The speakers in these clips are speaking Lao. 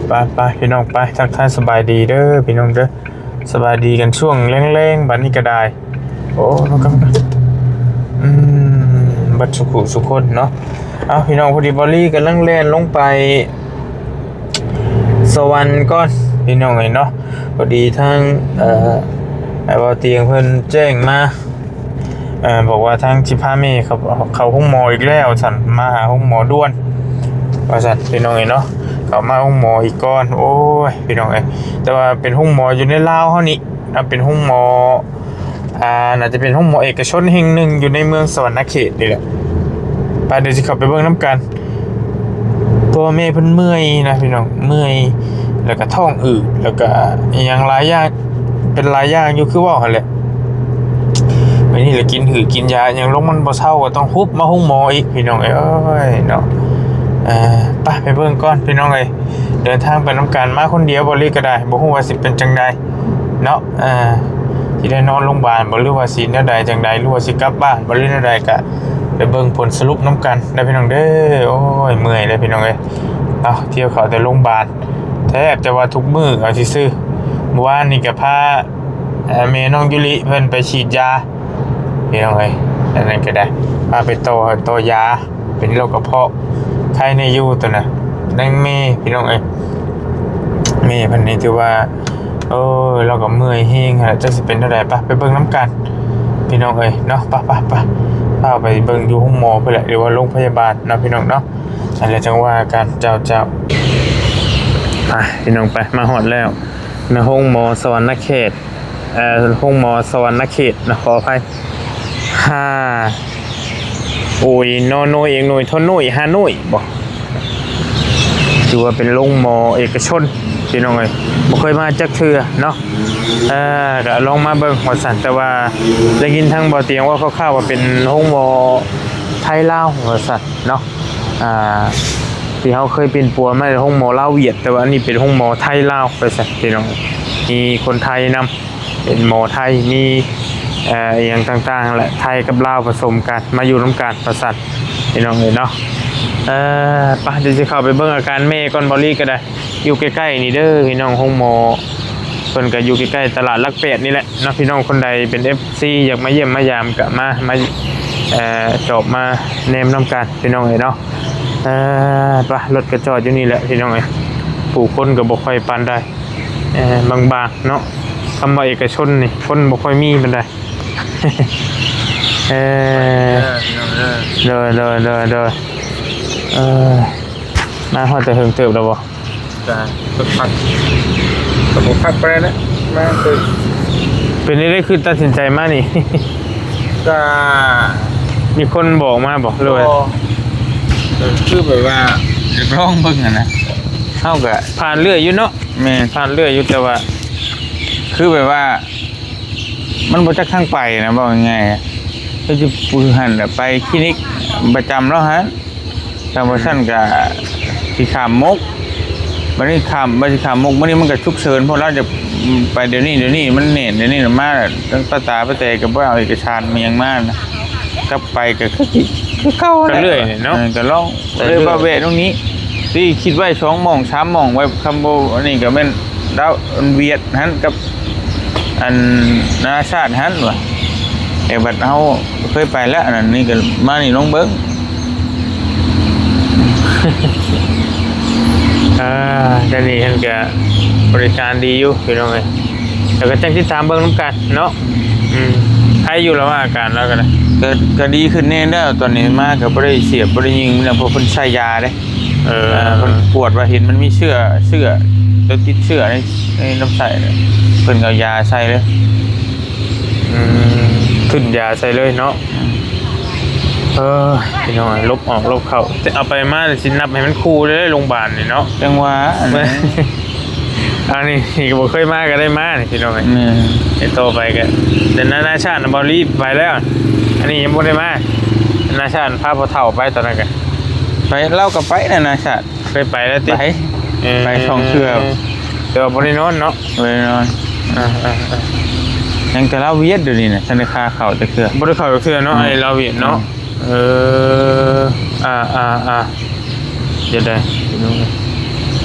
ໄປໆ ພີ່ນ້ອງ ໄປ ທັກທາຍສະບາຍດີເດີພີ່ນ້ອງເດີ ສະບາຍດີກັນຊ່ວງແລງໆ ບັດນີ້ກໍໄດ້ ໂອ້ ມາກັນ ອືມ ເບິດສູ່ຜູ້ສູ່ຄົນເນາະ. ເອົາ ພີ່ນ້ອງ ພໍດີບອລລີກຳລັງແລ່ນລົງໄປສະຫວັນກ່ອນ ພີ່ນ້ອງເອີຍເນາະ. ພໍດີທາງ ເອີ ອ້າຍບ່າວຕຽງເພິ່ນແຈ້ງມາ ເອີ ບອກວ່າທາງຊິພາແມ່ເຂົ້າ ເຂົ້າໂຮງໝໍອີກແລ້ວວ່າຊັ້ນ ມາຫາໂຮງໝໍດ່ວນວ່າຊັ້ນ ພີ່ນ້ອງເອີຍເນາະ. ເຂົ້າມາໂຮງໝໍອີກກ່ອນ ໂອ້ຍ ພີ່ນ້ອງເອີຍ ແຕ່ວ່າເປັນໂຮງໝໍຢູ່ໃນລາວເຮົານີ້ ເປັນໂຮງໝໍ ອ່າ ໜ້າຈະເປັນໂຮງໝໍເອກະຊົນແຫ່ງໜຶ່ງຢູ່ໃນເມືອງສະຫວັນນະເຂດນີ້ແຫຼະ. ໄປ ດຽວຊິເຂົ້າໄປເບິ່ງນຳກັນ ເພາະວ່າແມ່ເພິ່ນເມື່ອຍນະພີ່ນ້ອງ ເມື່ອຍ ແລ້ວກໍທ້ອງອືດ ແລ້ວກໍອີ່ຫຍັງຫຼາຍຢ່າງ ເປັນຫຼາຍຢ່າງຢູ່ຄືເວົ້າຫັ້ນແຫຼະ. ບາດນີ້ລະກິນຫືກິນຢາຫຍັງລົງມັນບໍ່ເຊົາ ກໍຕ້ອງຮຸບມາໂຮງໝໍອີກ ພີ່ນ້ອງເອີຍເນາະ. ເອີ ໄປ ໄປເບິ່ງກ່ອນ ພີ່ນ້ອງເອີຍ ເດີນທາງໄປນຳກັນ ມາຄົນດຽວ ບອລລີກໍໄດ້ ບໍ່ຮູ້ວ່າຊິເປັນຈັ່ງໃດເນາະ. ເອີ ຊິໄດ້ນອນໂຮງບານບໍ່ ຫຼືວ່າຊິແນວໃດຈັ່ງໃດ ຫຼືວ່າຊິກັບບ້ານບໍ່ ຫຼືແນວໃດ ກະໄປເບິ່ງຜົນສະຫຼຸບນຳກັນເດີ ພີ່ນ້ອງເດີ. ໂອ້ຍ ເມື່ອຍເດີ ພີ່ນ້ອງເອີຍ ເອົາ ທ່ຽວເຂົ້າແຕ່ໂຮງບານ ແທບຈະວ່າທຸກມື້ ເອົາຊື່ໆ. ມື້ວານນີ້ກໍພາ ເອີ ແມ່ນ້ອງຢູລິເພິ່ນໄປສີດຢາ ພີ່ນ້ອງເອີຍ ອັນນັ້ນກໍໄດ້ ພາໄປຕໍ່ ຕໍ່ຢາ ເປັນໂລກກະເພາະ ໄຄແນ່ຢູ່ຕົວນະ. ນາງແມ່ ພີ່ນ້ອງເອີຍ ແມ່ເພິ່ນນີ້ຖືວ່າ ໂອ້ຍ ລາວກໍເມື່ອຍແຮງຫັ້ນແຫຼະ ຈັກຊິເປັນແນວໃດ. ໄປ ໄປເບິ່ງນຳກັນ ພີ່ນ້ອງເອີຍເນາະ. ໄປ ໄປ ໄປ ພາໄປເບິ່ງຢູ່ໂຮງໝໍພຸ້ນແຫຼະ ຫຼືວ່າໂຮງພະຍາບານເນາະ ພີ່ນ້ອງເນາະ. ອັນແລ້ວຈັ່ງວ່າກັນ ເຈົ້າ ເຈົ້າ ໄປ ພີ່ນ້ອງ ໄປ ມາຮອດແລ້ວ ນະໂຮງໝໍສະຫວັນນະເຂດ ເອີ ໂຮງໝໍສະຫວັນນະເຂດນະ ຂໍອະໄພ ຫ້າ ໂອຍ ນອໂນຍ ເອກໂນຍ ໂທໂນຍ ຮາໂນຍບໍ ຖືວ່າເປັນໂຮງໝໍເອກະຊົນ ພີ່ນ້ອງເອີຍ ບໍ່ເຄີຍມາຈັກເທື່ອເນາະ. ເອີ ກໍລອງມາເບິ່ງວ່າຊັ້ນ ແຕ່ວ່າໄດ້ຍິນທາງບ່າວຕຽງເວົ້າຄ່າວໆວ່າເປັນໂຮງໝໍໄທລາວວ່າຊັ້ນເນາະ. ອ່າ ທີ່ເຮົາເຄີຍປິ່ນປົວມາໂຮງໝໍລາວຫວຽດ ແຕ່ວ່າອັນນີ້ເປັນໂຮງໝໍໄທລາວໄປຊັ້ນ ພີ່ນ້ອງ ມີຄົນໄທນຳ ເປັນໝໍໄທ ມີ ເອີ ອີ່ຫຍັງຕ່າງໆແຫຼະ ໄທກັບລາວປະສົມກັນ ມາຢູ່ນຳກັນວ່າຊັ້ນ ພີ່ນ້ອງເອີຍເນາະ. ເອີ ໄປ ດຽວຊິເຂົ້າໄປເບິ່ງອາການແມ່ກ່ອນ ບອລລີກໍໄດ້ ຢູ່ໃກ້ໆນີ້ເດີ ພີ່ນ້ອງ ໂຮງໝໍເພິ່ນກໍຢູ່ໃກ້ໆຕະຫຼາດຫຼັກແປດນີ້ແຫຼະເນາະ. ພີ່ນ້ອງຄົນໃດເປັນເອັຟຊີ ຢາກມາຢ້ຽມມາຢາມກໍມາ ມາ ເອີ ຈອບມາແນມນຳກັນ ພີ່ນ້ອງເອີຍເນາະ. ເອີ ໄປ ລົດກໍຈອດຢູ່ນີ້ແຫຼະ ພີ່ນ້ອງເອີຍ ຜູ້ຄົນກໍບໍ່ຄ່ອຍປານໃດ ເອີ ບາງໆເນາະ. ຄຳວ່າເອກະຊົນນີ້ຄົນບໍ່ຄ່ອຍມີປານໃດ. ເອີ ເອີ ພີ່ນ້ອງເອີຍ ໂດຍ ໂດຍ ໂດຍ ໂດຍ. ເອີ ມາຮອດແຕ່ເຖິງເຕີບແລ້ວບໍ່? ກະພັກ ກະບໍ່ພັກປານໃດນະ ມາເຕີບ. ເປັນໄດ້ ຄືຕັດສິນໃຈມານີ້? ກະມີຄົນບອກມາບໍ່ ຫຼືວ່າ? ກໍຄືແບບວ່າຢາກລອງເບິ່ງຫັ້ນນະ ເຮົາກະຜ່ານເລື້ອຍຢູ່ເນາະ. ແມ່ນ ຜ່ານເລື້ອຍຢູ່ ແຕ່ວ່າຄືແບບວ່າ ມັນບໍ່ຈັກທາງໄປນະ ເວົ້າງ່າຍໆ ກໍຈະປຶຫັ້ນແຫຼະ ໄປຄລີນິກປະຈຳລາວຫັ້ນ. ຖ້າບໍ່ຊັ້ນກໍຊິຂ້າມມົກ ບັດນີ້ຂ້າມ ບັດຊິຂ້າມມົກ ມື້ນີ້ມັນກໍສຸກເສີນ ເພາະລາວຈະໄປດຽວນີ້ ດຽວນີ້ມັນແໜ້ນ ດຽວນີ້ມາ ຕັ້ງປາຕາປາແຕກໍບໍ່ເອົາເອກະສານມາຫຍັງມານະ ກັບໄປກໍຄືຊິຄືເກົ່າຫັ້ນແຫຼະ ໄປເລື້ອຍເນາະ. ເອີ ກໍລອງ ໄປເລື້ອຍ ເລີຍວ່າແວະຕົງນີ້ ທີ່ຄິດໄວ້ສອງໝ່ອງສາມໝ່ອງໄວ້ ຄຳບໍ່ອັນນີ້ກໍແມ່ນ ລາວອັນຫວຽດຫັ້ນກັບອັນນານາຊາດຫັ້ນວ່າ ແຕ່ບັດເຮົາເຄີຍໄປແລ້ວ ອັນນີ້ກໍມານີ້ລອງເບິ່ງ. ອ່າ ດຽວນີ້ເພິ່ນກໍບໍລິການດີຢູ່ພີ່ນ້ອງເອີຍ ແລ້ວກໍຈັ່ງຕິດຕາມເບິ່ງນຳກັນເນາະ. ອືມ ໄຄຢູ່ລະວ່າອາການລາວກໍໄດ້ ກໍ ກໍດີຂຶ້ນແດ່ແລ້ວ ຕອນນີ້ມາກໍບໍ່ໄດ້ສຽບບໍ່ໄດ້ຍິງນຳ ເພາະເພິ່ນໃສ່ຢາເດ້. ເອີ ເອີ ເພິ່ນກວດວ່າເຫັນມັນມີເຊື້ອ ເຊື້ອ ຕົວຕິດເຊື້ອໃນ ໃນລຳໄສ້ ເພິ່ນກໍເອົາຢາໃສ່ເລີຍ. ອືມ ທຶນຢາໃສ່ເລີຍເນາະ. ອືມ ເອີ ພີ່ນ້ອງ ຫຼົບອອກຫຼົບເຂົ້າ ເອົາໄປມາຊິນັບໃຫ້ມັນຄູ່ເດ້ໂຮງບານນີ້ເນາະ. ຈັ່ງວ່າອັນນີ້ ອັນນີ້ກໍບໍ່ເຄີຍມາກໍໄດ້ມານີ້ພີ່ນ້ອງເອີຍ. ແມ່ນ ໄປຕໍ່ໄປກໍ ແຕ່ນານາຊາດນະ ເບົາລີໄປແລ້ວ ອັນນີ້ຍັງບໍ່ໄດ້ມາ. ນານາຊາດພາພໍ່ເຖົ້າໄປຕອນນັ້ນກໍ ໄປ ລາວກໍໄປນານາຊາດ. ເຄີຍໄປແລ້ວຕິ? ໄປ ເອີ ໄປສອງເທື່ອ ແຕ່ວ່າບໍ່ໄດ້ນອນເນາະ. ບໍ່ໄດ້ນອນ. ອ່າໆ ຍັງແຕ່ລາວຫວຽດດຽວນີ້ນະ ທັນໄດ້ຄ່າເຂົ້າຈັກເທື່ອ. ບໍ່ໄດ້ເຂົ້າຈັກເທື່ອເນາະ. ອືມ ໄອ້ລາວຫວຽດເນາະ. ອືມ ເອີ ອ່າໆໆ ຈະໄດ້ ພີ່ນ້ອງ.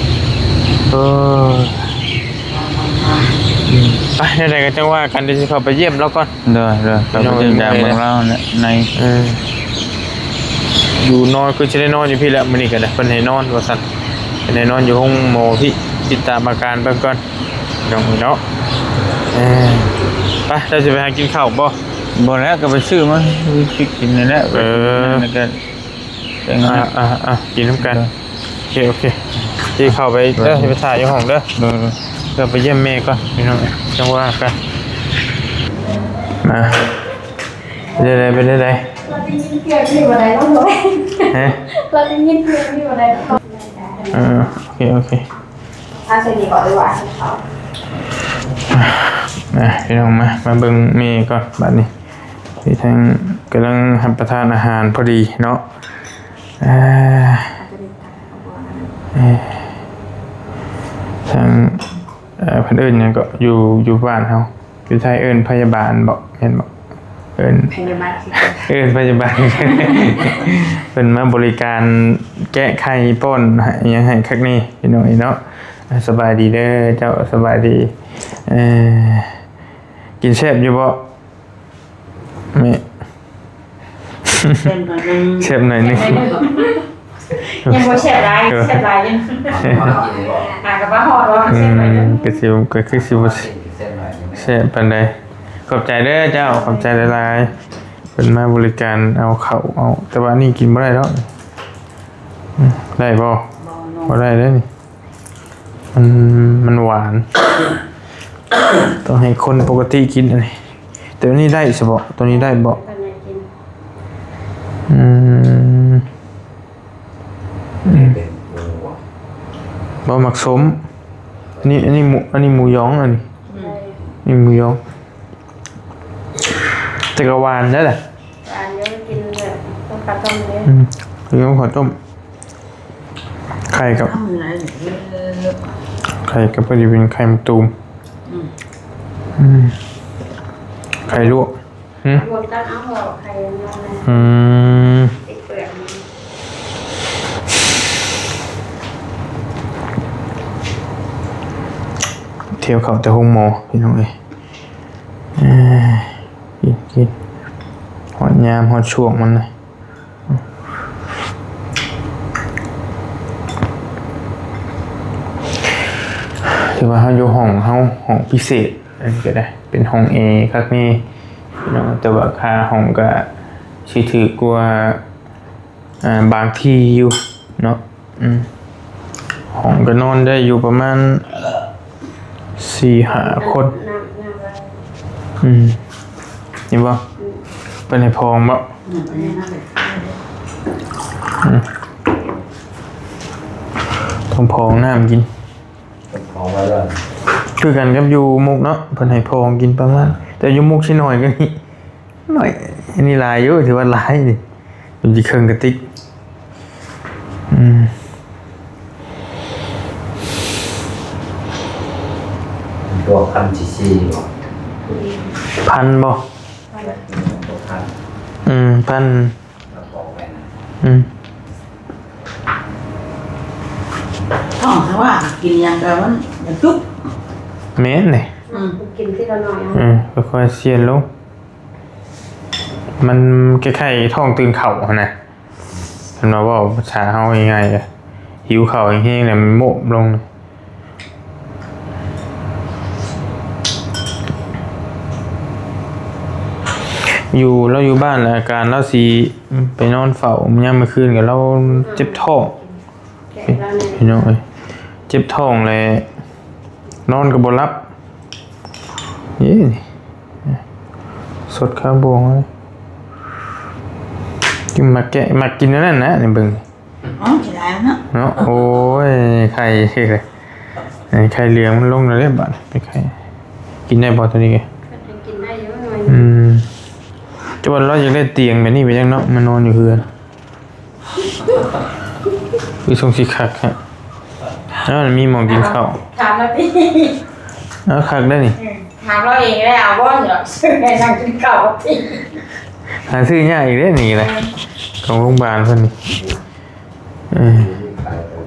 ເອີ ອືມ ໄປ ແນວໃດກໍຈັ່ງວ່າກັນ ດຽວຊິເຂົ້າໄປຢ້ຽມລາວກ່ອນ. ໂດຍ ໂດຍ ເຂົ້າໄປຢ້ຽມຢາມເບິ່ງລາວໃນ ເອີ ຢູ່ນອນ ຄືຊິໄດ້ນອນຢູ່ພີ້ແຫຼະ ມື້ນີ້ກໍໄດ້ ເພິ່ນໃຫ້ນອນວ່າຊັ້ນ ເພິ່ນໃຫ້ນອນຢູ່ໂຮງໝໍພີ້ ຕິດຕາມອາການເບິ່ງກ່ອນ ນ້ອງເນາະ. ເອີ ໄປ ເຈົ້າຊິໄປຫາກິນເຂົ້າບໍ່? ບໍ່ແລ້ວ ກໍໄປຊື້ມາກິນນີ້ແຫຼະ. ເອີ ແລ້ວກໍ ອ່າໆໆ ກິນນຳກັນ. ໂອເຄ ໂອເຄ ຊິເຂົ້າໄປເດີ ຊິໄປຖ້າຢູ່ຫ້ອງເດີ. ໂດຍ ໂດຍ ເພື່ອໄປຢ້ຽມແມ່ກ່ອນ ພີ່ນ້ອງ ຈັ່ງວ່າກັນ. ມາ ເປັນໃດ ເປັນໃດ? ເຮົາໄດ້ຍິນເຄື່ອງນີ້ບໍ່ໄດ້ເນາະ. ຮະ? ເຮົາໄດ້ຍິນເຄື່ອງນີ້ບໍ່ໄດ້ເນາະ. ເອີ ໂອເຄ ໂອເຄ ເອົາໃສ່ນີ້ບໍ່ ຫຼືວ່າໃຫ້ເຂົາ? ອ່ະ ພີ່ນ້ອງ ມາ ມາເບິ່ງແມ່ກ່ອນບາດນີ້. ທີ່ທາງກຳລັງຮັບປະທານອາຫານພໍດີເນາະ. ເອີ ເອີ ທາງ ເອີ ເພິ່ນເອີ້ນຫຍັງເກາະ ຢູ່ ຢູ່ບ້ານເຮົາ ຢູ່ໄທເອີ້ນພະຍາບານເບາະ ແມ່ນບໍ່? ເອີ້ນພະຍາບານ ເອີ້ນພະຍາບານ ເພິ່ນມາບໍລິການແກະໄຂ່ປ້ອນໃຫ້ ຫຍັງໃຫ້ຄັກແນ່ ພີ່ນ້ອງເອີຍເນາະ. ສະບາຍດີເດີເຈົ້າ ສະບາຍດີ. ເອີ ກິນແຊບຢູ່ບໍ່? ແມ່ ແຊບໜ້ອຍໜຶ່ງ ແຊບໜ້ອຍໜຶ່ງ ຍັງບໍ່ແຊບຫຼາຍ ແຊບຫຼາຍຢູ່ ຫາກໍມາຮອດວ່າມັນແຊບໜ້ອຍໜຶ່ງ ອືມ ກໍຊິ ກໍຄືຊິບໍ່ແຊບປານໃດ. ຂອບໃຈເດີເຈົ້າ ຂອບໃຈຫຼາຍໆ ເພິ່ນມາບໍລິການເອົາເຂົ້າເອົາ ແຕ່ວ່າອັນນີ້ກິນບໍ່ໄດ້ດອກ. ອືມ ໄດ້ບໍ່? ບໍ່ ບໍ່ໄດ້ເດ້ນີ້. ມັນ ມັນຫວານ ຕ້ອງໃຫ້ຄົນປົກກະຕິກິນອັນນີ້. ແຕ່ອັນນີ້ໄດ້ຊະເບາະ ຕົວນີ້ໄດ້ເບາະ? ອືມ ບໍ່ມັກສົ້ມ. ອັນນີ້ ອັນນີ້ໝູ ອັນນີ້ໝູຢອງ ອັນນີ້ ອືມ ນີ້ໝູຢອງ. ແຕ່ກໍຫວານໄດ້ລະ ຫວານຢູ່ ກິນແບບກັບເຂົ້າຕົ້ມເດ້. ອືມ ກິນກັບເຂົ້າຕົ້ມ ໄຂ່ກັບ ເອີ ໄຂ່ກັບ ພໍດີເປັນໄຂ່ມະຕູມ. ອືມ ອືມ ໄຂ່ລວກ. ຫື ລວກກັນເອົາ ເອົາໄຂ່ມັນ ອືມ ຕິດເປືອກມັນ. ທ່ຽວເຂົ້າແຕ່ໂຮງໝໍ ພີ່ນ້ອງເອີຍ. ເອີ ກິນ ກິນ ຮອດຍາມຮອດຊ່ວງມັນນະ. ຖືວ່າເຮົາຢູ່ຫ້ອງເຮົາ ຫ້ອງພິເສດ ອັນນີ້ກໍໄດ້ ເປັນຫ້ອງແອຄັກແນ່ເນາະ ແຕ່ວ່າຄ່າຫ້ອງກໍຊິຖືກກວ່າ ອ່າ ບາງທີ່ຢູ່ເນາະ. ອືມ ຫ້ອງກໍນອນໄດ້ຢູ່ປະມານສີ່ຫ້າຄົນ. ອືມ ເຫັນບໍ່? ອືມ ເພິ່ນໃຫ້ພອງບໍ່? ອືມ ອືມ ຕ້ອງພອງນ້ຳກິນ ພອງໄວ້ເລີຍ. ຄືກັນກັບຢູ່ມຸກເນາະ ເພິ່ນໃຫ້ພອງກິນປະມານ ແຕ່ຢູ່ມຸກຊິໜ້ອຍກວ່ານີ້. ໜ້ອຍ ອັນນີ້ຫຼາຍຢູ່ ຖືວ່າຫຼາຍນີ້ ມັນຊິເຄິ່ງກະຕິກ. ອືມ ບວກພັນຊີຊີບໍ່? ພັນບໍ່? ບວກພັນ ອືມ ພັນ ກະປ໋ອງໄວ້ນະ. ອືມ ທ້ອງ ຖ້າວ່າກິນຫຍັງກໍມັນ ມັນຈຸກ. ແມ່ນເດ້. ອືມ ກິນທີລະໜ້ອຍ ເອີ ຄ່ອຍໆ ຊຽນລົງ. ມັນຄ້າຍໆທ້ອງຕື່ນເຂົ້າຫັ້ນນະ ຄັນວ່າເວົ້າພາສາເຮົາງ່າຍໆ ກໍຫິວເຂົ້າແຮງໆ ແລ້ວມັນໂມບລົງ. ຢູ່ ລາວຢູ່ບ້ານ ແລ້ວອາການລາວຊິໄປນອນເຝົ້າຍາມມື້ຄືນ ກໍລາວເຈັບທ້ອງ. ພີ່ນ້ອງເອີຍ ເຈັບທ້ອງແລ້ວນອນກໍບໍ່ຫຼັບ. ເອີ ສົດຄາບ່ວງເລີຍ. ຈຶ່ງມາແກະ ມາກິນອັນນັ້ນນະ ນີ້ເບິ່ງ. ອໍ ຊິໄດ້ເນາະ ເນາະ. ໂອ້ຍ ໄຂ່ ໄຂ່ເຫຼືອງມັນລົງແລ້ວເດ້ບາດນີ້. ໄປໄຂ່ ກິນໄດ້ບໍ່ຕົວນີ້? ກິນໄດ້ຢູ່ໜ້ອຍໜຶ່ງ. ອືມ ແຕ່ວ່າລາວຢາກໄດ້ຕຽງແບບນີ້ໄປຫຍັງເນາະ ມານອນຢູ່ເຮືອນ. ຄືຊົງຊິຄັກແທ້. ເອີ ມີໝ່ອງກິນເຂົ້າ. ຖາມລາວຕິ. ເອີ ຄັກໄດ໋ນີ້. ເອີ ຖາມລາວເອງໄດ້ ເອົາບໍ່ເນາະ ຊື້ໃຫ້ນັ່ງກິນເຂົ້າຕິ. ຫາຊື້ຍາກອີກເດ້ນີ້ກໍໄດ້. ເອີ ຂອງໂຮງບານເພິ່ນນີ້. ເອີ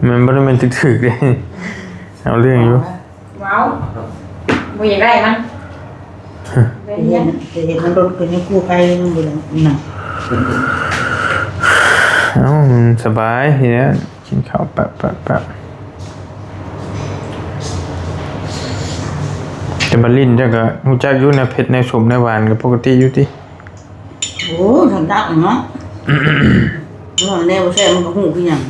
ມັນບໍ່ໄດ້ແມ່ນຖືກໆເດ້. ເອົາເລື່ອງຢູ່. ເວົ້າ ບໍ່ຢາກໄດ້ມັນ ໄປເຮັດ ໄປເຮັດນຳລົດ ກໍຍັງກູ້ໄພມັນບໍ່ໄດ້ນະ. ເອົ້າ ມັນສະບາຍນີ້ແຫຼະ ກິນເຂົ້າແປະໆໆ. ແຕ່ບາລິນເຈົ້າກໍຮູ້ຈັກຢູ່ ແນວເຜັດ ແນວສົ້ມ ແນວຫວານ ກໍປົກກະຕິຢູ່ຕິ. ໂອ້ ທາງດັກເນາະ ເວົ້າແນວບໍ່ແຊບມັນກໍຮູ້ຄືຫຍັງ.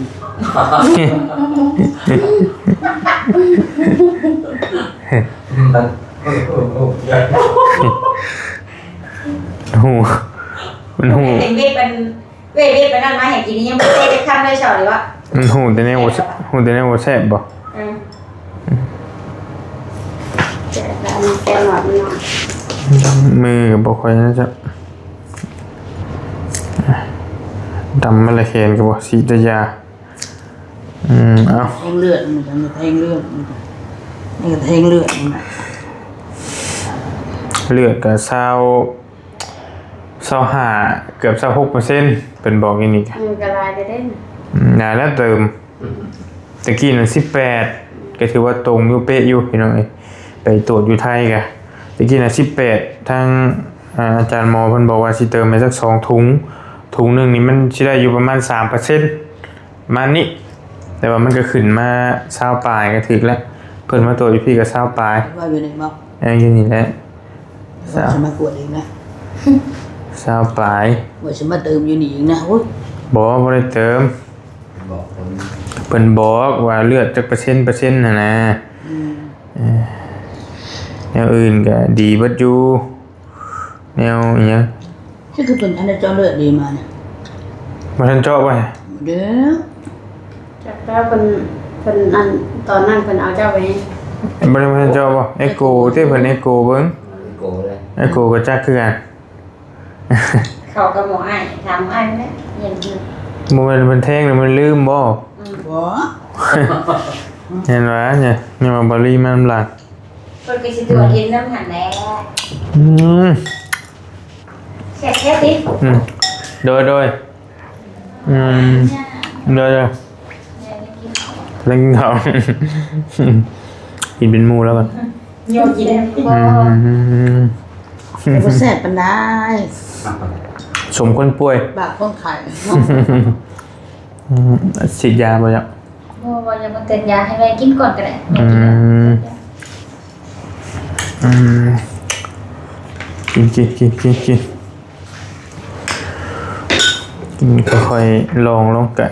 ຮູ້ ມັນຮູ້. ເຮັດວຽກ ເວບ ເວບອັນນັ້ນມາໃຫ້ກິນນີ້ ຍັງບໍ່ໄດ້ຈັກຄຳເລີຍ ເຊົານີ້ວະ. ມັນຮູ້ແຕ່ແນວບໍ່ແຊ- ຮູ້ແຕ່ແນວບໍ່ແຊບບໍ່? ອືມ ແຕ່ອັນແກງໜອດມັນໜ້ອຍ ມືກໍບໍ່ຄ່ອຍນັ້ນຊະ ດຳມາລະແຂນກໍບໍ່ສີດແຕ່ຢາ. ອືມ ເອົາ ແທງເລືອດ ມັນກໍແທງເລືອດ ມັນກໍ ມັນກໍແທງເລືອດ ມັນນະ ເລືອດກໍຊາວ ຊາວຫ້າ ເກືອບຊາວຫົກເປີເຊັນ ເພິ່ນບອກຢູ່ນີ້ ອືມ ກໍຫຼາຍແລ້ວເດ້. ອືມ ຫຼາຍແລ້ວເຕີມ ອືມ ຕະກີ້ນະສິບແປດ ກໍຖືວ່າຕົງຢູ່ ເປະຢູ່ພີ່ນ້ອງເອີຍ. ໄປກວດຢູ່ໄທກະ ຕະກີ້ນະສິບແປດ ທາງ ອາ ອາຈານໝໍເພິ່ນບອກວ່າຊິເຕີມໃຫ້ຈັກສອງຖົງ ຖົງໜຶ່ງນີ້ມັນຊິໄດ້ຢູ່ປະມານສາມເປີເຊັນ ປະມານນີ້ ແຕ່ວ່າມັນກໍຂຶ້ນມາຊາວປາຍກໍຖືກແລ້ວ. ເພິ່ນມາກວດຢູ່ພີ້ກໍຊາວປາຍ. ວ່າຢູ່ນີ້ບໍ່? ເອີ ຢູ່ນີ້ແຫຼະ. ວ່າຊິມາກວດອີກນະ ຊາວປາຍ. ວ່າຊິມາເຕີມຢູ່ນີ້ອີກນະ. ໂອ້ຍ ບໍ່ ບໍ່ໄດ້ເຕີມ. ບອກເພິ່ນ ເພິ່ນບອກວ່າເລືອດຈັກເປີເຊັນ ເປີເຊັນຫັ້ນນະ. ອືມ ເອີ ແນວອື່ນກໍດີເບິດຢູ່. ແນວອີຫຍັງ? ຄືເພິ່ນທັນໄດ້ເຈາະເລືອດດີມານີ້. ບໍ່ທັນເຈາະບໍ່? ບໍ່ໄດ້. ຈັກແລ້ວເພິ່ນ ເພິ່ນອັນ ຕອນນັ້ນເພິ່ນເອົາເຈົ້າໄປ. ບໍ່ໄດ້ ບໍ່ທັນເຈາະບໍ່? ເອໂກຕິ ເພິ່ນເອໂກເບິ່ງ. ເອໂກເລີຍ ເອໂກກໍຈັກຄືກັນ. ເຂົາກໍໝໍອ້າຍ ຖາມອ້າຍແຫຼະ. ບໍ່ແມ່ນເພິ່ນແທງ ແລ້ວມັນລືມບໍ່? ອືມ ບໍ່. ເຫັນວ່າ ຍັງວ່າບໍ່ລີມານຳຫຼັງ. ເພິ່ນກໍຊິຕົວະເຫັນນຳຫັ້ນແຫຼະ. ອືມ ແຊບແທ້ຕິ? ອືມ ໂດຍ ໂດຍ. ອືມ ໂດຍ ໂດຍ. ແລ້ວກິນເຂົ້າ ກິນເປັນໝູ່ແລ້ວກັນ. ໂຍກິນ ອືມ ບໍ່ແຊບປານໃດ. ສົມຄົນປ່ວຍ ບາບຄົນໄຂ້. ອືມ ສີດຢາບໍ່? ຢາກ ບໍ່ ບໍ່ ຍັງບໍ່ເຕີມຢາ ໃຫ້ແມ່ກິນກ່ອນກໍໄດ້. ອືມ ອືມ ກິນ ກິນ ກິນ ກິນ ກິນ ຄ່ອຍໆລອງລົງກະ.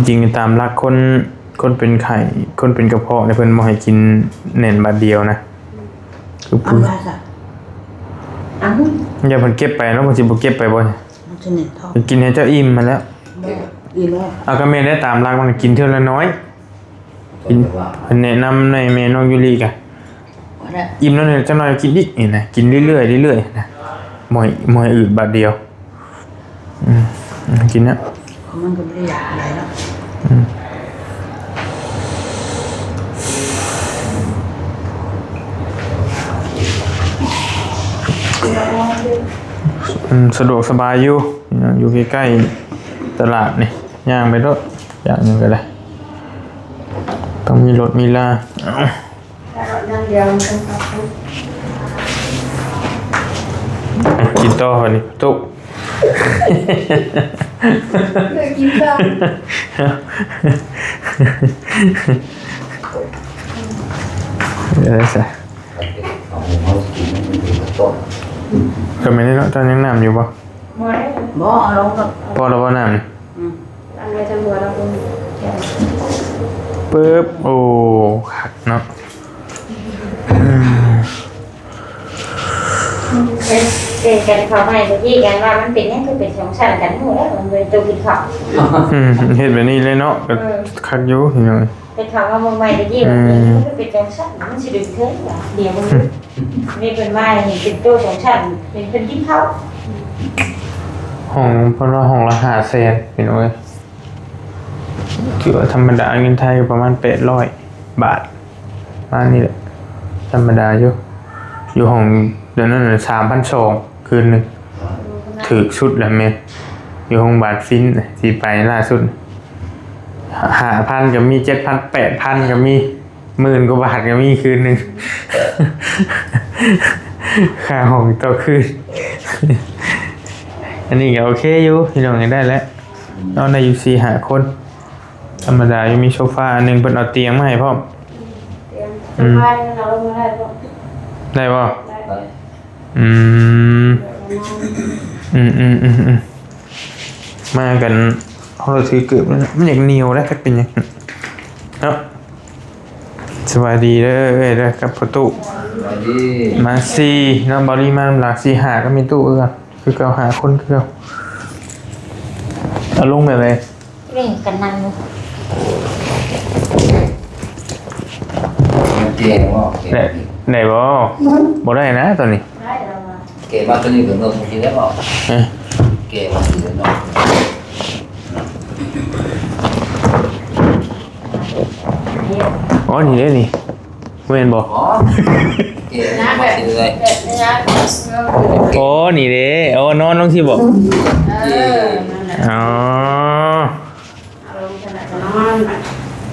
ຈິງໆ ຕາມຫຼັກຄົນ ຄົນເປັນໄຂ້ ຄົນເປັນກະເພາະນີ້ ເພິ່ນບໍ່ໃຫ້ກິນແໜ້ນບາດດຽວນະ. ຄື ເອົາ ເອົາ ຢ່າເພິ່ນເກັບໄປເນາະ. ເພິ່ນຊິບໍ່ເກັບໄປບໍ່? ມັນຊິແໜ້ນທ້ອງ. ກິນໃຫ້ເຈົ້າອີ່ມຫັ້ນແຫຼະ. ບໍ່ ອີ່ມແລ້ວ. ເອົາ ກໍແມ່ນແຫຼະ ຕາມຫຼັກມັນກິນເທື່ອລະໜ້ອຍ. ກິນ ເພິ່ນແນະນຳໃຫ້ແມ່ນ້ອງຢູລິກະ ອີ່ມແລ້ວນີ້ ຈັກໜ້ອຍກິນອີກນີ້ນະ. ກິນເລື້ອຍໆ ເລື້ອຍໆນະ. ບໍ່ໃຫ້ ບໍ່ໃຫ້ອືດບາດດຽວ. ອືມ ອືມ ກິນນະ. ມັນກໍບໍ່ໄດ້ຢາກປານໃດເນາະ. ອືມ ອືມ ສະດວກສະບາຍຢູ່ ຢູ່ໃກ້ໆຕະຫຼາດນີ້ ຍ່າງໄປໂລດ. ຢ່າງໜຶ່ງກໍໄດ້ ຕ້ອງມີລົດມີລາ. ກິນຕໍ່ບັດນີ້ຕຸ. ກິນຕໍ່. ເອີ ຊະ ກໍແມ່ນເນາະ. ເຈົ້າຍັງນ້ຳຢູ່ບໍ່? ບໍ່ ເອົາລົງແລ້ວ. ພໍແລ້ວບໍ່ນ້ຳ? ອືມ ຕັ້ງໄວ້ທາງຫົວເຮົາເບິ່ງ. ປຶບ ໂອ້ ຄັກເນາະ. ເອີ ເປັນກັນເຂົ້າໃໝ່ຕະກີ້ກັນວ່າມັນເປັນຫຍັງຄືເປັນສອງຊັ້ນກັນ ຮູ້ແລ້ວມັນເປັນໂຕກິນເຂົ້າ. ອືມ ເຮັດແບບນີ້ເລີຍເນາະ ກໍ ເອີ ຄັກຢູ່ພີ່ນ້ອງ. ໄປເຂົ້າມາເມືອງໃໝ່ຕະກີ້ ອືມ ມັນຄືເປັນສອງຊັ້ນ ມັນຊິດຶງເທິງວ່າ ດຽວເບິ່ງ ນີ້ເພິ່ນມາເຫັນເປັນໂຕສອງຊັ້ນ ເຫັນເພິ່ນກິນເຂົ້າ. ຫ້ອງ ເພິ່ນວ່າຫ້ອງລະຫ້າແສນ ພີ່ນ້ອງເອີຍ. ຖືວ່າທຳມະດາ ເງິນໄທກໍປະມານແປດຮ້ອຍບາດ ປະມານນີ້ແຫຼະ ທຳມະດາຢູ່. ຢູ່ຫ້ອງດຽວນັ້ນນະ ສາມພັນສອງ ຄືນໜຶ່ງ ຖືກສຸດລະແມ່ນ ຢູ່ໂຮງບານຟິນທີ່ໄປລ່າສຸດ. ຫ້າພັນກໍມີ ເຈັດພັນ ແປດພັນກໍມີ ໝື່ນກວ່າບາດກໍມີຄືນໜຶ່ງ ຄ່າຫ້ອງຕໍ່ຄືນ. ອັນນີ້ກໍໂອເຄຢູ່ ພີ່ນ້ອງ ໄດ້ແລ້ວ ນອນໄດ້ຢູ່ສີ່ຫ້າຄົນ ທຳມະດາຢູ່. ມີໂຊຟາອັນໜຶ່ງ ເພິ່ນເອົາຕຽງມາໃຫ້ພ້ອມ. ຕຽງ ອືມ ໂຊຟານີ້ເຮົາເອົາລົງມາໄດ້ບໍ່? ໄດ້ບໍ່? ໄດ້ ໄດ້. ອືມ ອືມໆໆໆ ມາກັນ ເຮົາຖືເກີບ ມັນ ມັນຢາກໜຽວເດ້ ຈັກເປັນຫຍັງເນາະ. ສະບາຍດີເດີເອື້ອຍເດີ ກັບພໍ່ຕູ້ ສະບາຍດີ. ມາສີ່ເນາະ ເບົາລີມານຳຫຼັງ ສີ່ຫ້າ ກໍມີຕູ້ຄືກັນ ຄືເກົ່າ ຫ້າຄົນຄືເກົ່າ. ເອົາລົງແບບໃດ? ເລ່ນກັນນັ່ງຢູ່ ມັນເກມບໍ່? ເກມ ໄດ້ ໄດ້ບໍ່? ບໍ່ໄດ້ນະຕອນນີ້ ໄດ້ແລ້ວວ່າ ເກມວ່າຕົວນີ້ເປັນເລື່ອງທີ່ໄດ້ບໍ່? ຮະ? ເກມວ່າຊິໄດ້ເນາະ. ອໍ ນີ້ເດ້ນີ້ ແມ່ນບໍ່? ອໍ ເກມວ່າຊິໄດ້ ໂອ້ ນີ້ເດ້ ໂອ້ ນອນລົງຊິບໍ່? ເອີ ນັ້ນແຫຼະ ອໍ ເອົາລົງຊັ້ນລະກໍນອນ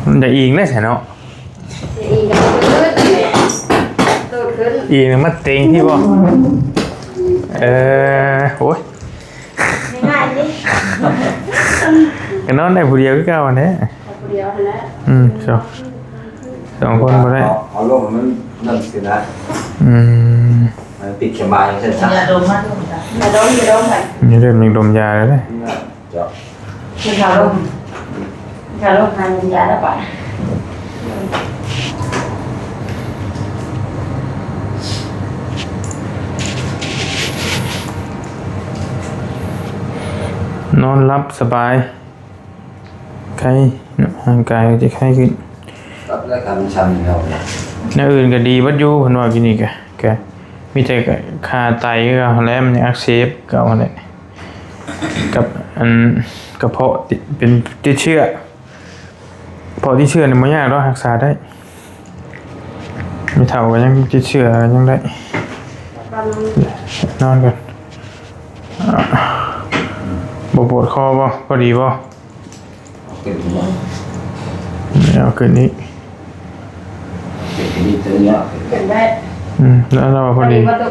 ມັນຈະອີງໄດ້ຊະເນາະ ຈະອີງກໍຄືໂດດຂຶ້ນ ອີງມາເຕັງທີ່ບໍ່? ເອີ ໂອ້ຍ ງ່າຍໆນີ້ ກໍນອນໄດ້ຜູ້ດຽວຄືເກົ່າຫັ້ນແຫຼະ ໄດ້ຜູ້ດຽວຫັ້ນແຫຼະ ອືມ ສອງ ສອງຄົນບໍ່ໄດ້ ເອົາ ເອົາລົງໃຫ້ມັນນັ້ນຊິນະ ອືມ ໃຫ້ມັນຕິດສະບາຍຈັ່ງຊັ້ນຊະ ຢາດົມມາດົມ ຢາດົມ ຢາດົມໄປ ນີ້ເລີ່ມຢາກດົມຢາແລ້ວເດ້. ເຈົ້າ ມັນເຂົ້າລົມ ເຂົ້າລົມຫາຍາລະບາດ ນອນຫຼັບສະບາຍ ໄຄເນາະ ຮ່າງກາຍກໍຈະໄຄຂຶ້ນ ກັບແລ້ວກັນຊ້ຳແລ້ວນະ ແນວອື່ນກໍດີເບິດຢູ່ ເພິ່ນວ່າກິນນີ້ກະ ກະມີແຕ່ຄາໄຕຄືເກົ່າແຫຼະ ມັນຍັງອັກເສບຄືເກົ່າຫັ້ນແຫຼະ. ກັບອັນກະເພາະຕິ ເປັນຕິດເຊື້ອ ເພາະຕິດເຊື້ອນີ້ບໍ່ຍາກດອກ ຮັກສາໄດ້ ແມ່ເຖົ້າກໍຍັງຕິດເຊື້ອ ຍັງໄດ້ ນອນກ່ອນ ບໍ່ປວດຄໍບໍ່? ພໍດີບໍ່? ເອົາຂຶ້ນບໍ່? ເອົາຂຶ້ນອີກ ເອົາຂຶ້ນອີກ ຕົວນີ້ເອົາຂຶ້ນໄດ້ ອືມ ແລ້ວລາວວ່າພໍດີ ພໍດີບໍ່?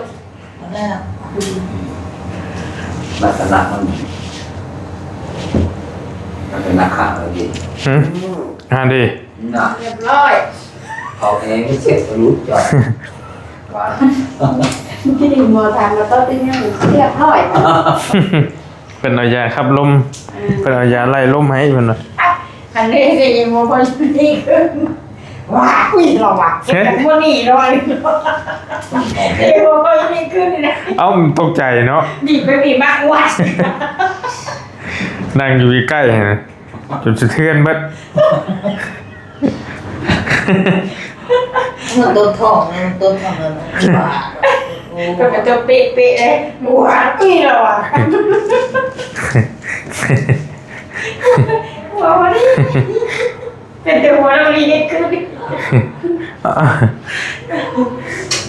ລັກສະນະມັນ ລັກສະນະຂາງມັນດີ ຫຶ? ອ່າ ດີນະ ຮຽບຮ້ອຍ ເຂົາເອງເຊັດທະລຸຈອກວ່າ ທີ່ໝໍຖາມວ່າ ຕອນເປັນຫຍັງຮຽບຮ້ອຍ? ເພິ່ນເອົາຢາຂັບລົມ ເອີ ເພິ່ນເອົາຢາໄລ່ລົມໃຫ້ເພິ່ນວ່າ ຄັນນີ້ຊິບໍ່ຄ່ອຍດີຂຶ້ນ ວ້າ ອຸ້ຍ ລາວວ່າ ເຮັດບໍ່ດີເນາະ ຊິບໍ່ຄ່ອຍດີຂຶ້ນນະ ເອົ້າ ຕົກໃຈເນາະ ບີບໄປບີບມາ ວ້າ ນັ່ງຢູ່ໃກ້ໆຫັ້ນນະ ຈົນສະເທືອນເບິດ ມັນຕົ້ນທ້ອງນະ ມັນຕົ້ນທ້ອງນັ້ນນະ ໂອ້ ເພິ່ນກໍຕົວເປະໆເລີຍ ວ້າ ອຸ້ຍ ລາວວ່າ ຫົວບໍ່ດີ ເປັນແຕ່ຫົວລາວດີຂຶ້ນ ເ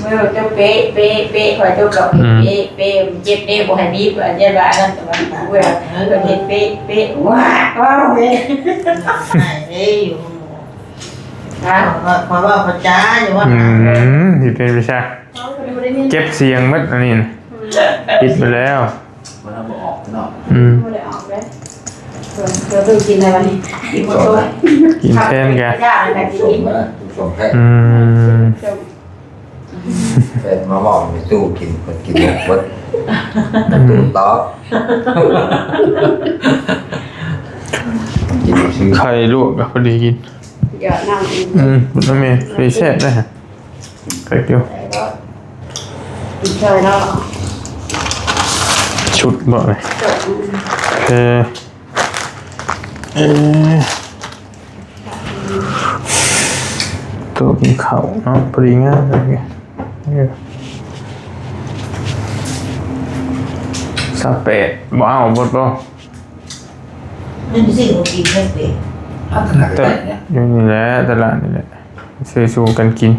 ອີ ເຈົ້າເປະ ເປະ ເປະ ຂ້ອຍຕົວກໍເປະ ເປະ ເຈັບເດ້ ບໍ່ໃຫ້ບີບ ວ່າຢ່າວ່າອັນນັ້ນ ແຕ່ວ່າເວລາເພິ່ນເຮັດເປະ ເປະ ວ້າ ວ້າ ເວີຍ ໄດ້ເດ້ຢູ່ ນະ ຂ້ອຍເວົ້າພາສາຢູ່ວ່າ ອືມ ຊິເປັນວິຊາ ເຈັບສຽງໝົດອັນນີ້ນະ ປິດໄປແລ້ວ ມັນເອົາບໍ່ອອກເນາະ ອືມ ບໍ່ໄດ້ອອກເດ້ ເອີ ເອີ ເພິ່ນກິນໄດ້ບັດນີ້ ກິນບໍ່ສົມ ກິນແທນກະ ກິນສົມແທ້ ອືມ ເປັນມາເວົ້າໃນຕູ້ກິນ ເພິ່ນກິນບໍ່ເບິດ ອືມ ຕູ້ຕອບ ກິນຊື່ ໄຂ່ລວກກໍພໍດີກິນ ຢອດນ້ຳອີກ ອືມ ນ້ຳແມ່ ພໍດີແຊບເດ້. ຄັກຢູ່ ກິນຊ່ອຍເນາະ ຊຸດບໍ່ນີ້ ເອີ ເອີ ໂຕະກິນເຂົ້າເນາະ ພໍດີງາມເລີຍ ເອີ ຊາວແປດ ບໍ່ເອົາ ເບິດບໍ່? ມັນຊິບໍ່ກິນເລີຍເດ້ ຢູ່ນີ້ແຫຼະ ຕະຫຼາດນີ້ແຫຼະ ຊື້ສູ່ກັນກິນ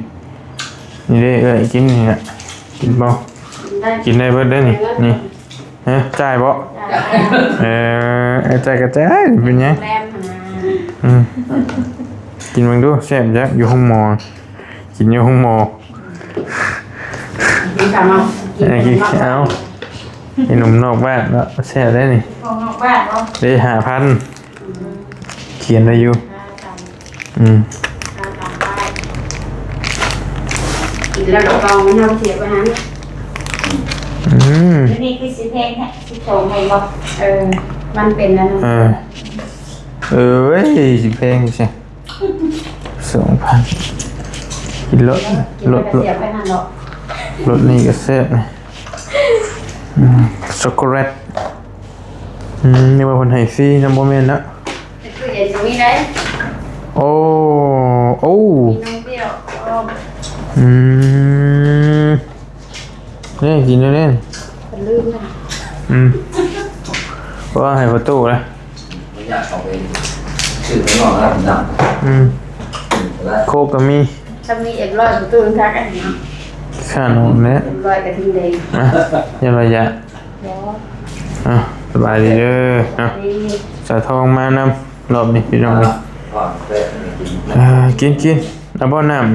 ນີ້ເດ້ ເອື້ອຍ ກິນນີ້ແຫຼະ ກິນບໍ່? ກິນໄດ້ ກິນໄດ້ເບິດເດ້ນີ້ ນີ້ ຮະ ຈ່າຍບໍ່? ຈ່າຍ ເອີ ເອີ ຈ່າຍກໍຈ່າຍ ເປັນຫຍັງ? ໂຮງແຮມຫັ້ນນະ ອືມ ກິນເບິ່ງດູ ແຊບຈັກ ຢູ່ໂຮງໝໍ ກິນຢູ່ໂຮງໝໍ ກິນຂ້າວເນາະ ເອີ ກິນເອົາ ກິນໜົມນອກບ້ານເນາະ ແຊບໄດ໋ນີ້ ຂອງນອກບ້ານເນາະ ເດ້ ຫ້າພັນ ຂຽນໄວ້ຢູ່ ອືມ ກິນແລ້ວກໍຕ້ອງເຮົາເສຍໄປຫັ້ນ ອືມ ອັນນີ້ຄືຊິແພງແທ້ ສິບສອງແມ່ນບໍ່ ເອີ ມັນເປັນອັນນັ້ນ ເອີ ເອີຍ ຊິແພງຈັ່ງຊີ້ ສອງພັນ ກິນໂລດ ໂລດ ໂລດ ເສຍໄປຫັ້ນເນາະ ໂລດນີ້ກໍແຊບນະ ອືມ ຊັອກໂກແລັດ ອືມ ນຶກວ່າເພິ່ນໃຫ້ຟຣີນຳ ບໍ່ແມ່ນເນາະ ໃນຕູ້ເຢັນກໍມີໄດ໋ ໂອ້ ໂອ້ ມີນົມປ່ຽວພ້ອມ ອືມ ນີ້ ກິນແນວນີ້ ເພິ່ນລືມນະ ອືມ ເພາະວ່າໃຫ້ປະຕູນະ ບໍ່ຢາກເຂົ້າໄປຊື້ຂ້າງນອກແລ້ວ ອືມ ໂຄກກໍມີ ຖ້າມີເອັມຮ້ອຍປະຕູນຄັກອັນນີ້ເນາະ ຂ້ານອກແຫຼະ ເອັມຮ້ອຍກະທິງແດງ ອ່ະ ຢ່າວ່າຢ່າ ອ່ະ ສະບາຍດີເດີ ອ່ະ ສາວທອງມານຳ ລອບນີ້ພີ່ນ້ອງເອີຍ ອ່າ ກິນ ກິນ ເອົາບໍ່ນ້ຳ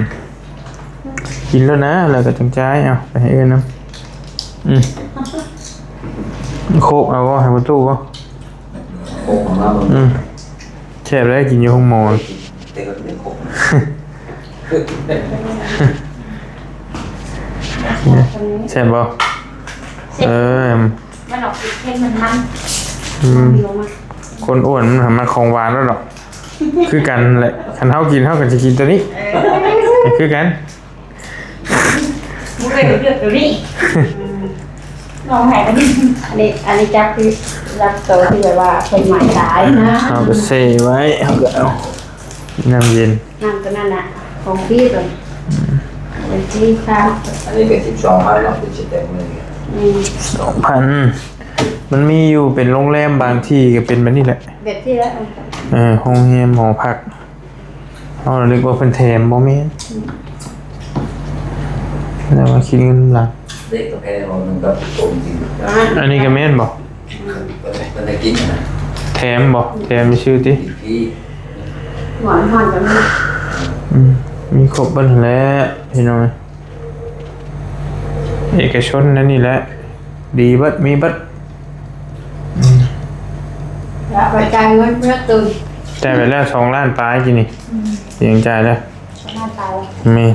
ກິນໂລດນະ ແລ້ວກໍຈັ່ງຈ່າຍ ເອົາໄປໃຫ້ເອື້ອຍນຳ ອືມ ໂຄກເອົາບໍ່ ໃຫ້ປະຕູບໍ່ ໂຄກເອົາມາເບິ່ງ ອືມ ແຊບເລີຍ ກິນຢູ່ໂຮງໝໍ ແຊບບໍ່ ເອີ ມັນອອກເຜັດໆ ມັນໆ ອືມ ຄົນອ້ວນມັນຫາມັກຂອງຫວານແລ້ວດອກ ຄືກັນແຫຼະ ຄັນເຮົາກິນເຮົາກໍຈະກິນໂຕນີ້ ເອີ ຄືກັນ ບໍ່ເຄີຍເລືອກໂຕນີ້ ອືມ ນ້ອງໃຫ້ອັນນີ້ ອັນນີ້ ອັນນີ້ຈັກຄືລັກໂຕທີ່ແບບວ່າເພິ່ນໝາຍຕາຍນະ ເຮົາກໍເຊໄວ້ ເຮົາກໍເອົານ້ຳເຢັນ ນ້ຳຕົວນັ້ນນະ ຂອງຟຣີຕົວນີ້ ອືມ ເປັນຟຣີຄ່າ ອັນນີ້ກໍສິບສອງພັນເນາະ ເປັນສະແຕັມມື້ນີ້ ອືມ ສອງພັນ ມັນມີຢູ່ເປັນໂຮງແຮມ ບາງທີ່ກໍເປັນແບບນີ້ແຫຼະ ແບບທີ່ລະ ເອີ ໂຮງແຮມ ຫໍພັກ ເຮົາລະນຶກວ່າເພິ່ນແຖມ ບໍ່ແມ່ນ ແຕ່ວ່າຄິດເງິນນຳຫຼັງ ເດັກກາແຟບໍ່ ມັນກໍກົມຈິງ ອັນນີ້ກໍແມ່ນບໍ່? ເພິ່ນ ເພິ່ນໄດ້ກິນນະ ແຖມບໍ່? ແຖມຊື່ຕິ ກິນຟຣີ ໝໍນຮອດກໍມີ ອືມ ມີຄົບເບິດຫັ້ນແຫຼະ ພີ່ນ້ອງ ເອກະຊົນນັ້ນນີ້ແຫຼະ ດີເບິດ ມີເບິດ ອືມ ແລ້ວໄປຈ່າຍເງິນເພື່ອຕື່ມ ຈ່າຍໄປແລ້ວສອງລ້ານປາຍກີ້ນີ້ ອືມ ຍັງຈ່າຍແລ້ວ ສອງລ້ານປາຍ ແມ່ນ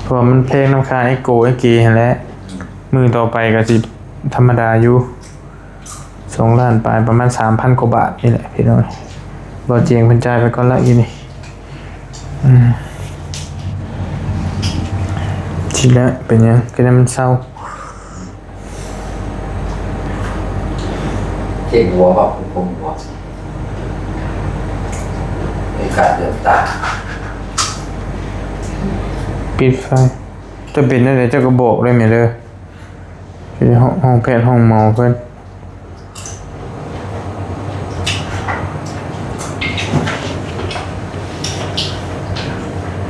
ເພາະວ່າມັນແພງນຳຄ່າເອໂກເອເກຫັ້ນແຫຼະ ມື້ຕໍ່ໄປກໍຊິທຳມະດາຢູ່ ສອງລ້ານປາຍ ປະມານສາມພັນກວ່າບາດນີ້ແຫຼະພີ່ນ້ອງ ບໍ່ຈຽງເພິ່ນຈ່າຍໄປກ່ອນລະອີ່ນີ້ ອືມ ຊິລະ ເປັນຫຍັງ ກໍໄດ້ມັນເຊົາ ເຈັບຫົວບໍ່ ຜົມຫົວ ມີການເດືອດຕາ ປິດໄຟ ຈະເປັນແນວໃດ ເຈົ້າກໍບອກໄດ້ແມ່ເດີ ຢູ່ໃນຫ້ອງ ຫ້ອງແພດ ຫ້ອງໝໍເພິ່ນ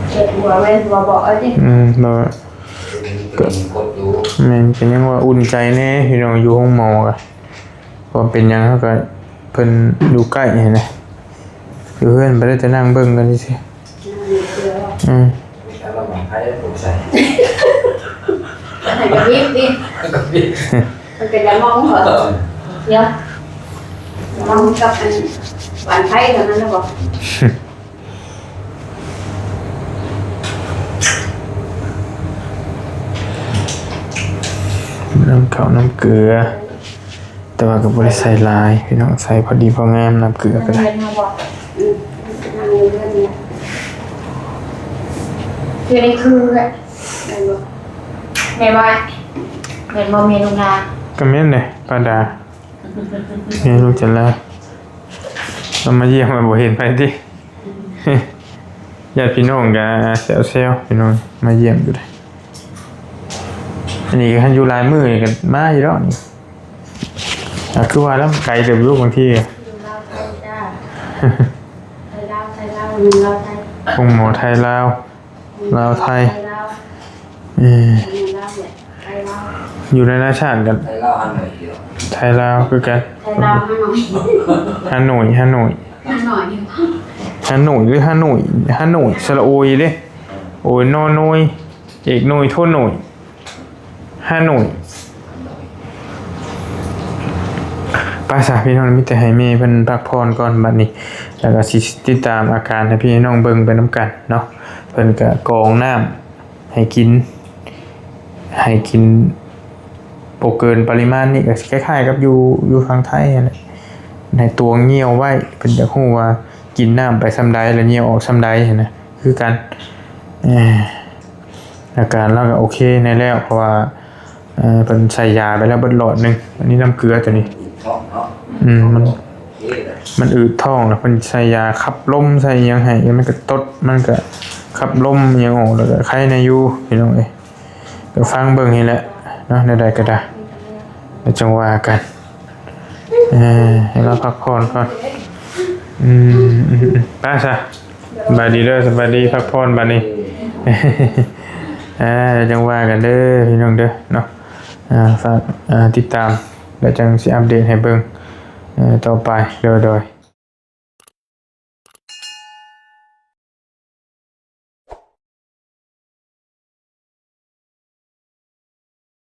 ເຈັບຫົວ ແມ່ນຫົວເບາະເອົາຕິ ອືມ ເນາະ ກໍແມ່ນ ກໍຍັງວ່າອຸ່ນໃຈແດ່ພີ່ນ້ອງ ຢູ່ໂຮງໝໍກະ ເພາະເປັນຫຍັງເຮົາກະ ເພິ່ນຢູ່ໃກ້ຫັ້ນນະ ຢູ່ເຮືອນບໍ່ໄດ້ແຕ່ນັ່ງເບິ່ງກັນຊື່ໆ ອືມ ໃຫ້ກະບິບຕິ ມັນເປັນຢາມອງເນາະ ດຽວ ຢາມອງກັບອັນຫວານໄພເທົ່ານັ້ນນະບໍ? ນ້ຳເຂົ້ານ້ຳເກືອ ແຕ່ວ່າກໍບໍ່ໄດ້ໃສ່ຫຼາຍພີ່ນ້ອງ ໃສ່ພໍດີພໍງາມ ນ້ຳເກືອກໍໄດ້ ຢູ່ໃນຄືແມ່ນບໍ່ ແມ່ວ່າ ແມ່ນບໍ່ແມ່ລູກນາ? ກໍແມ່ນເດ້ ປ້າດາ ແມ່ລູກຈັນລາ ລາວມາຢ້ຽມ ບໍ່ເຫັນໃຜຕິ? ຍາດພີ່ນ້ອງກະແຊວໆ ພີ່ນ້ອງມາຢ້ຽມຢູ່ເດ້ ອັນນີ້ຄັນຢູ່ຫຼາຍມື້ນີ້ກະມາຢູ່ດອກນີ້ ອາ ຄືວ່າແລ້ວໄກເຕີບຢູ່ບາງທີ ຢູ່ລາວໄທຈ້າ ໄທລາວ ໄທລາວ ໂຮງໝໍໄທລາວ ລາວໄທ ເອີ ຢູ່ນານາຊາດກັນ ໄທລາວ ຮາໂໜຍ ໄທລາວຄືກັນ ໄທລາວ ຮາໂໜຍ ຮາໂໜຍ ຮາໂໜຍ ຮາໂໜຍ ຫຼື ຮາໂໜຍ ຮາໂໜຍ ສະຫຼະໂອຍເດ້ ໂອຍ ນໍໂນຍ ເອກໂນຍ ໂທໂໜຍ ຮາໂໜຍ. ໄປຊະພີ່ນ້ອງ ມີແຕ່ໃຫ້ແມ່ເພິ່ນພັກຜ່ອນກ່ອນບັດນີ້ ແລ້ວກໍຊິຕິດຕາມອາການໃຫ້ພີ່ໃຫ້ນ້ອງເບິ່ງໄປນຳກັນເນາະ. ເພິ່ນກໍກອງນ້ຳໃຫ້ກິນ ໃຫ້ກິນບໍ່ເກີນປະລິມານນີ້ ກໍຊິຄ້າຍໆກັບຢູ່ ຢູ່ຝັ່ງໄທຫັ້ນແຫຼະ ໃຫ້ຕວງຍ່ຽວໄວ້. ເພິ່ນຢາກຮູ້ວ່າກິນນ້ຳໄປສ່ຳໃດ ແລ້ວຍ່ຽວອອກສ່ຳໃດຫັ້ນນະ ຄືກັນ. ເອີ ອາການລາວກໍໂອເຄແດ່ແລ້ວ ເພາະວ່າ ເອີ ເພິ່ນໃສ່ຢາໄປແລ້ວເບິດຫຼອດໜຶ່ງ. ອັນນີ້ນ້ຳເກືອຕົວນີ້ ອືມ ມັນ ມັນອືດທ້ອງ ແລ້ວເພິ່ນໃສ່ຢາຂັບລົມ ໃສ່ຫຍັງໃຫ້ ມັນກໍຕົດ ມັນກໍຂັບລົມຫຍັງອອກ ແລ້ວກໍໄຄແດ່ຢູ່ ພີ່ນ້ອງເອີຍ. ກໍຟັງເບິ່ງນີ້ແຫຼະເນາະ ແນວໃດກໍໄດ້ ແລ້ວຈັ່ງວ່າກັນ. ເອີ ໃຫ້ລາວພັກຜ່ອນກ່ອນ. ອືມ ອືມ ອືມ ໄປຊະ ສະບາຍດີເດີ ສະບາຍດີ ພັກຜ່ອນບັດນີ້. ເອີ ຈັ່ງວ່າກັນເດີພີ່ນ້ອງເດີເນາະ. ອ່າ ຝາກ ອ່າ ຕິດຕາມ ແລ້ວຈັ່ງຊິອັບເດດໃຫ້ເບິ່ງ ເອີ ຕໍ່ໄປ. ໂດຍ ໂດຍ.